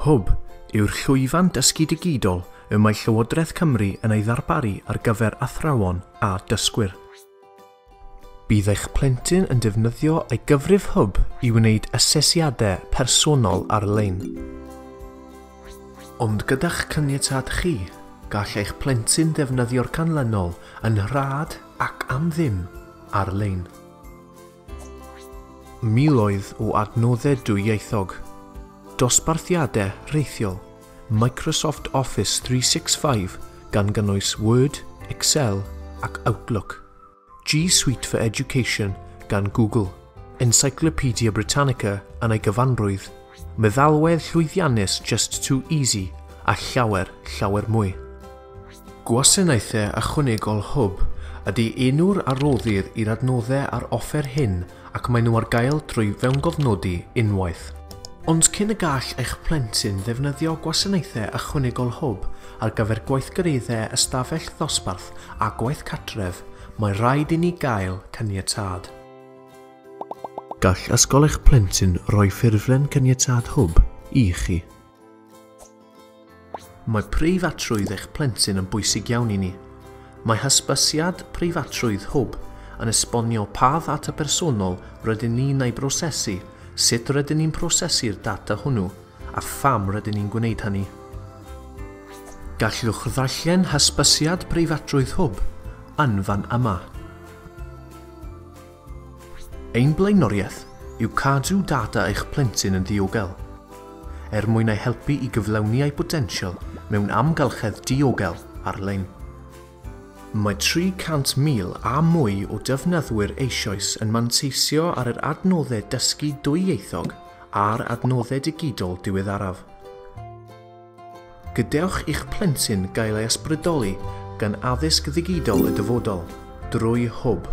Hwb yw'r llwyfan dysgu digidol y mae Llywodraeth Cymru yn ei ddarparu ar gyfer athrawon a dysgwyr. Bydd eich plentyn yn defnyddio ei gyfrif Hwb i wneud asesiadau personol ar-lein. Ond gyda'ch caniatâd chi, gall eich plentyn ddefnyddio'r canlynol yn rhad ac am ddim ar-lein. Miloedd o adnoddau dwyieithog, dosbarthiadau rheithiol, Microsoft Office 365 gan gynnwys Word, Excel ac Outlook, G Suite for Education gan Google, Encyclopedia Britannica yn ei gyfanrwydd, meddalwedd llwyddiannus Just Too Easy a llawer, llawer mwy. Gwasanaethau ychwanegol Hwb ydy enw'r a roddir i'r adnoddau a'r offer hyn ac maen nhw ar gael trwy fewngofnodi unwaith. Ond cyn y gall eich plentyn ddefnyddio gwasanaethau ychwanegol Hwb ar gyfer gweithgareddau ystafell ddosbarth a gwaith cartref, mae rhaid i ni gael caniatâd. Gall ysgol eich plentyn roi ffurflen caniatâd Hwb i chi. Mae preifatrwydd eich plentyn yn bwysig iawn i ni. Mae hysbysiad preifatrwydd Hwb yn esbonio pa ddata personol rydyn ni'n ei brosesu, sut rydyn ni'n prosesu'r data hwnnw, a pham rydyn ni'n gwneud hynny. Gallwch ddarllen hysbysiad preifatrwydd Hwb yn fan yma. Ein blaenoriaeth yw cadw data eich plentyn yn ddiogel, er mwyn ei helpu i gyflawni ei potensial mewn amgylchedd diogel ar-lein. Mae 300,000 a mwy o defnyddwyr eisoes yn manteisio ar yr adnoddau dysgu dwyieithog a'r adnoddau digidol diweddaraf. Gadewch i'ch plentyn gael ei ysbrydoli gan addysg ddigidol y dyfodol drwy Hwb.